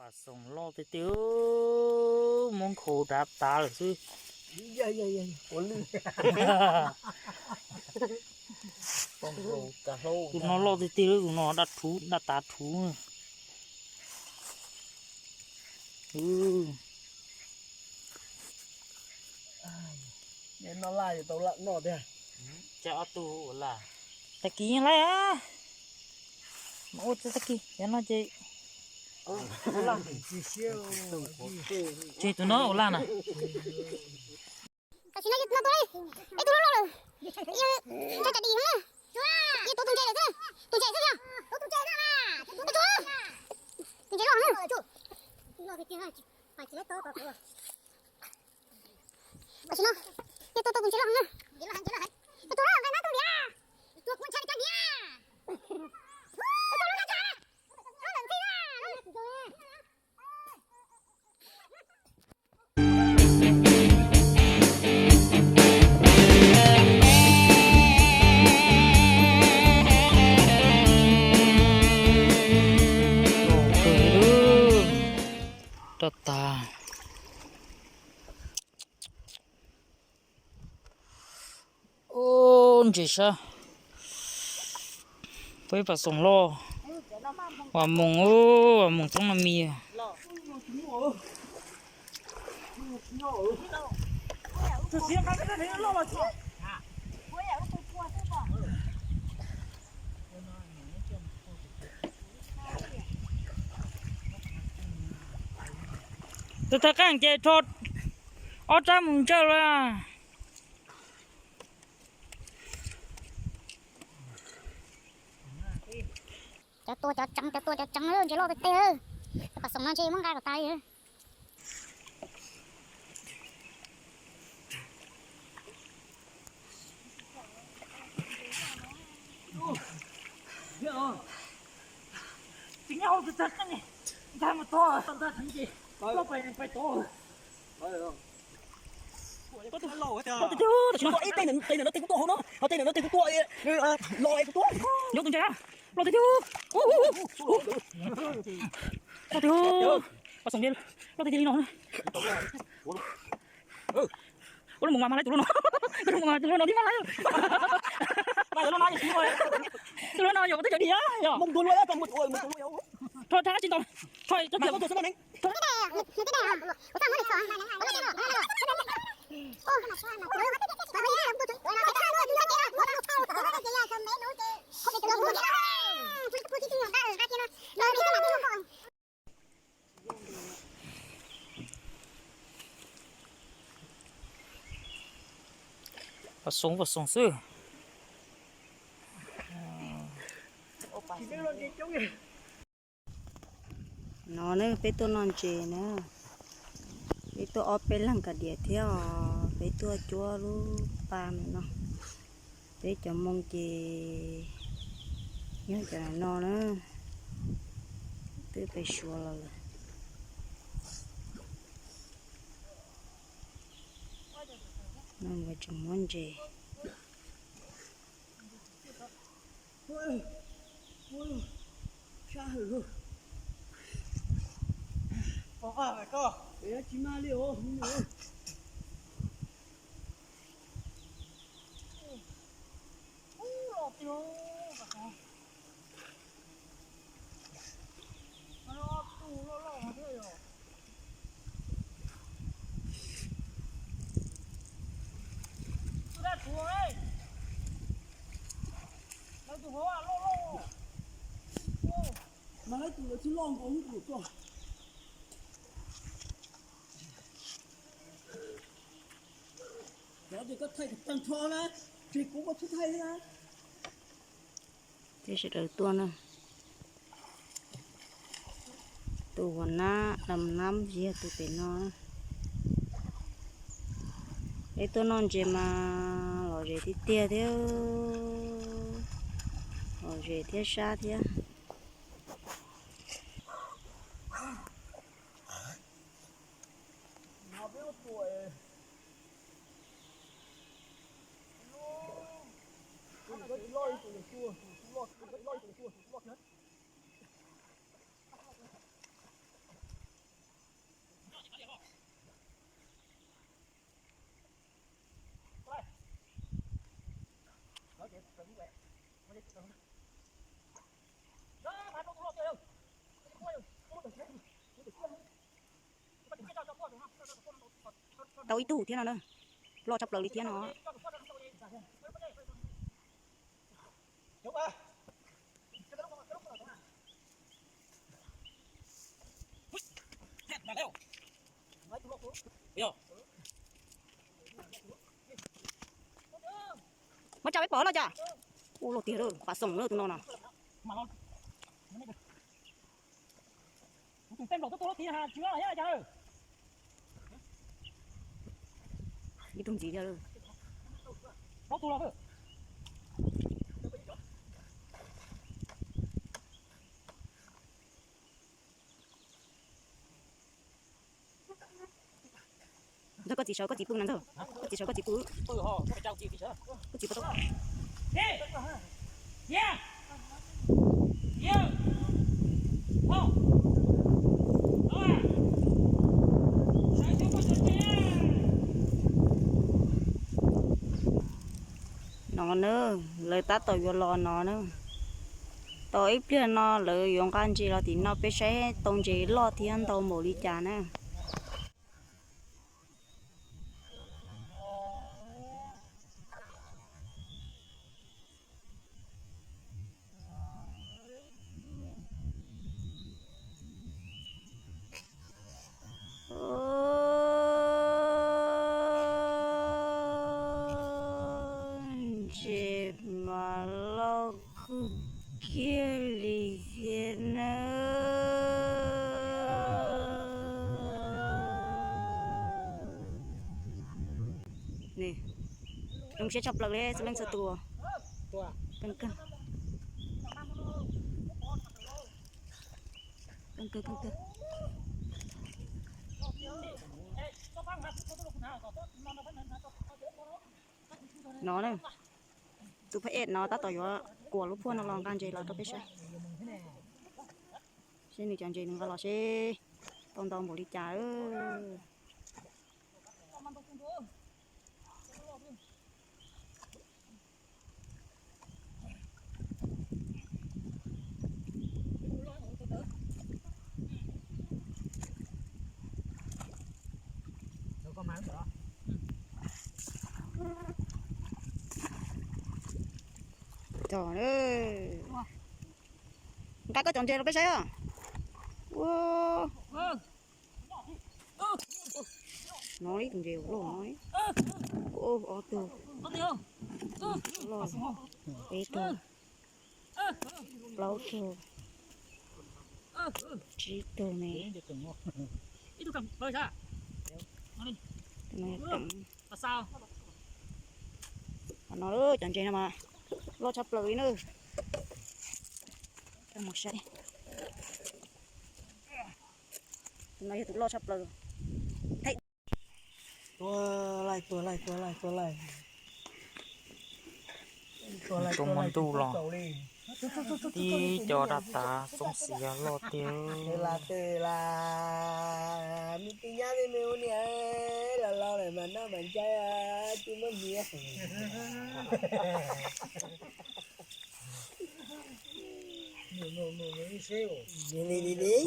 Pas xoom loj tiag tiag, muab nkhaus dav tav lawm xwb. Tus no loj tiag tiag, tus no daj rhuv, daj tav rhuv. Tag kis yeej laij, ua tag kis cov no ces ces tus no ua laj na. Tam sim no no tua li ib tug loj loj lawm, ntshe tsam dim heev na. Yeej tuav tus ntses lawm xwb, tus ntses xwb yog, tus ntses loj na. Tam sim no yeej tuav tau tus ntses loj heev na. Yeej tuav loj heev, tus ntses loj heev na. Rau tas. Ub, ntses sab, peb pas xoom loj, vas moos, vas moos txoob no mis. Tus thaj qeej ces rho ob rab mus ntsawj lawm. Cov tua cov tseev, cov tua cov tseev, ntses loj tiag tiag. Pas xoom no ntshe muab nqa kom tas li. Ib teg no, teg no, teg kuv tuaj hauv no, ho teg no, teg kuv tuaj, los kuv tuaj. Loj tiag tiag, loj tiag tiag. Loj tiag, pas xoom loj tiag tiag li no. Ua lub mus mas mas lawv tus loj no, tus loj mas mas tus loj no tib mas lawv. Tus loj no yog twb cov diam yog. Rho rab tsis tau, rho rab tsis tau. Pas xoom, pas xoom xwb. No ne, peb tuaj noj ntses na. Peb tuaj ob peb leeg kawg diam thiab os, peb tuaj cuab lub pa ntawm no. Peb cov moo ces nyob cov no na, twb pem Suav los lawm. No nkawd tseem muab ntses. Sab hwm, tsis mag li os. Mas lawv tus lawv tsis loj nkaus lub tus tuaj. Cov ces koj thaij tag nrho na, ces kuv mas tsis thaij thiab na. Peb sawv daws tuaj na. Tus huas nab dam nab yog tus pem no. Peb tuaj noj ntses mas lom zem tiag tiag thiab, lom zem thiab sab thiab. Tau ib tug thiab no na, loj tshaj plaws li thiab no. Muab tsa peb pom loj cas. Ua loj tiag lawm, pas xoom lawm tus no no. Ib tug ntxiv thiab. Ntxawg, koj txiv sawv koj txiv pw na Ntxawg. Koj txiv sawv koj txiv pw. Koj txiv pw tau. No na, lawv tab tom yuav los no na. Tau ib pliag no lawv yuav nqa ntses los tim no peb saib tau ntses loj thiab ntau npaum li cas na. Ntses mas loj kawg kiag li thiab na. Zoo siab tshaj plaws li txhua leej txhua tus. Keej kawg. Keej kawg, keej kawg. No na, tus phab ej no tab tom yuav kuam lub phuaj no los nqa ntses los rau peb saib. Seb nws cov ntses nws nqa los seb tau ntau npaum li cas. Nqa koj cov ntses los peb saib os. No ib tug ntses loj no. Ob tug loj, peb tug, plaub tug, tsib tug ne. Qhov no cov ntses no mas loj tshaj plaws li na. Mus saib. Tus no yog tus loj tshaj plaws. Tua laij, tua laij, tua laij, tua laij. Tuaj muaj ntuj los tib co daj tas xoob xiav loj tiag. Tej nyab tej me ua niam los los lawm mas noj mas ncaj tsis muaj nyiaj.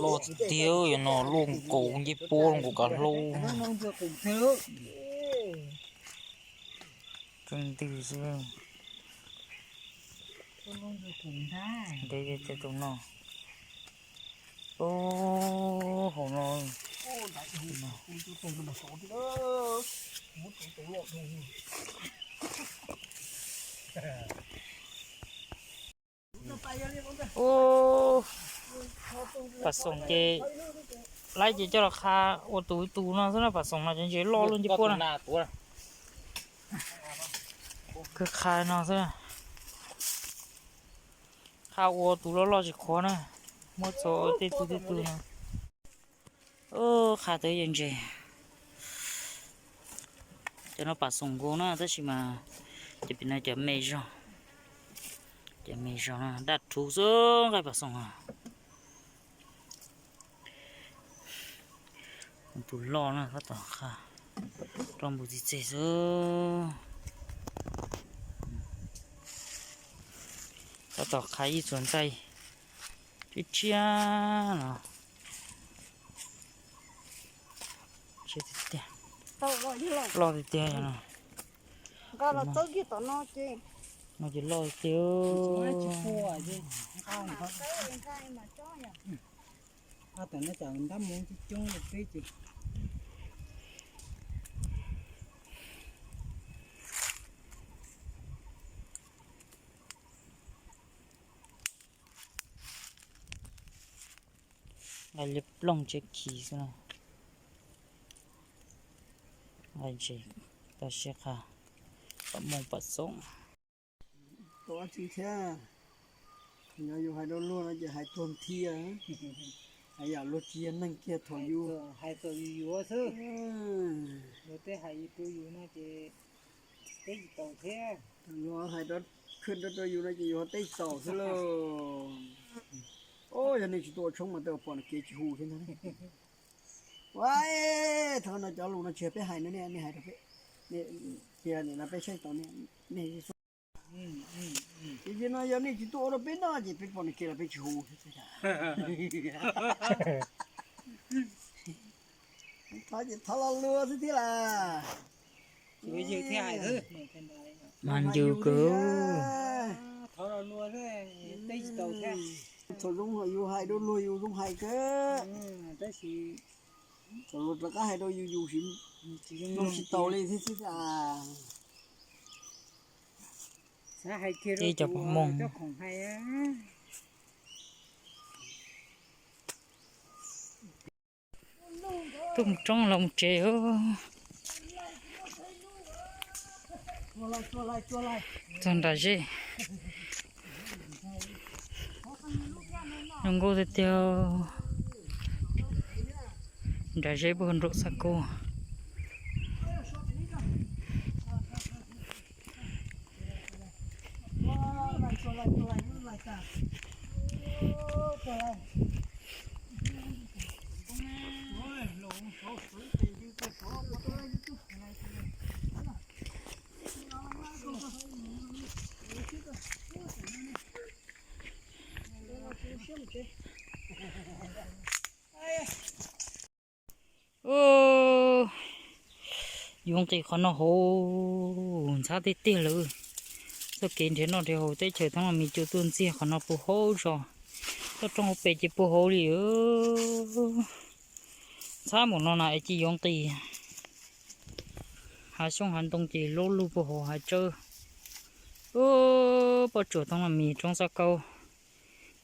Loj tiag, yog no luaj nkaus ncej puab nkaus kav hlaub. Keej ntws xwb. Ntev tus no. Hauv no. Ub, pas xoom ces laib ces coj los qha ua tus ib tus no xwb na, pas xoom no cov ntses loj luaj ncej puab na. Kawg qha no xwb, qha ua tus loj loj tsis qhuav na, muab txhua tej tug tej tug no. Qha tau ib co ntses. Cov no pas xoom nkaus na tab sis mas cov pem no cov me zog, cov me zog na daj rhuv xwb nqaij pas xoom. Tus loj na tab tom qha rau npus txi txeg xwb. Tab tom qhaib ib txhia ntxaij tsiab tsiab no. Loj tiag tiag no. No ces loj tiag tiag. Nqa liab ploog tsev khi xwb na. Nqa ntses tau sib qha pom mooj pom xoom. Tau dab tsi thiab? Yog yus hais rau luag no ces hais tuag thiab. Hais yam luag tsis yog neeg kiag thaum yus hais txog yus yuav xwb. Luag twb hais rau yus no ces teb tsis taus thiab. Luag hais khwj rau rau yus no ces yus ho teb tsis taus xwb lauj. Yog nej tsis tuaj ua tshoob mas tej zaum pom kev tsis hu thiab ntag. Ua, thaum no cov lus no tsis yog peb hais no, nej hais rau peb, tias nim no peb saib tau nej. Ces no yog nej tsis tuaj ua rau peb noj ces peb pom nws kev los peb tsis hu. Thov ces thov los luag xwb thiab las. Mas yus kwv. Thaum zoo yus hais rau luag yus zoo hais kawg. Thaum luag rov qab hais rau yus yus mloog tsis taus li thiab xwb. Ib co pom mooj. Tuaj mus roob los mus tsev. Txog nram zeb. Zoo nkauj tiag tiag. Nram zeb puag nraum xav kuj. Yuav nqis qhov no hauv, ntxhab tiag tiag lawm. Txoj kev nrhiav noj nrhiav haus teb chaws Thoob Los Mis cua tuaj ntxiag qhov no puag hauv zos. Toj roob hauv pes ces puag hauv li. Ntxhab mus no na es cia yuav nqis. Hav xyoob hav ntoo ces lub lug puag hauv hav tsawb. Pob tsuas Thoob Los Mis roob xab kaub.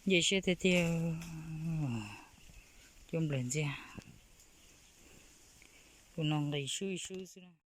Nce siab tiag tiag. Cua nplaim ntxiag. Tus no nqis swb swb xwb.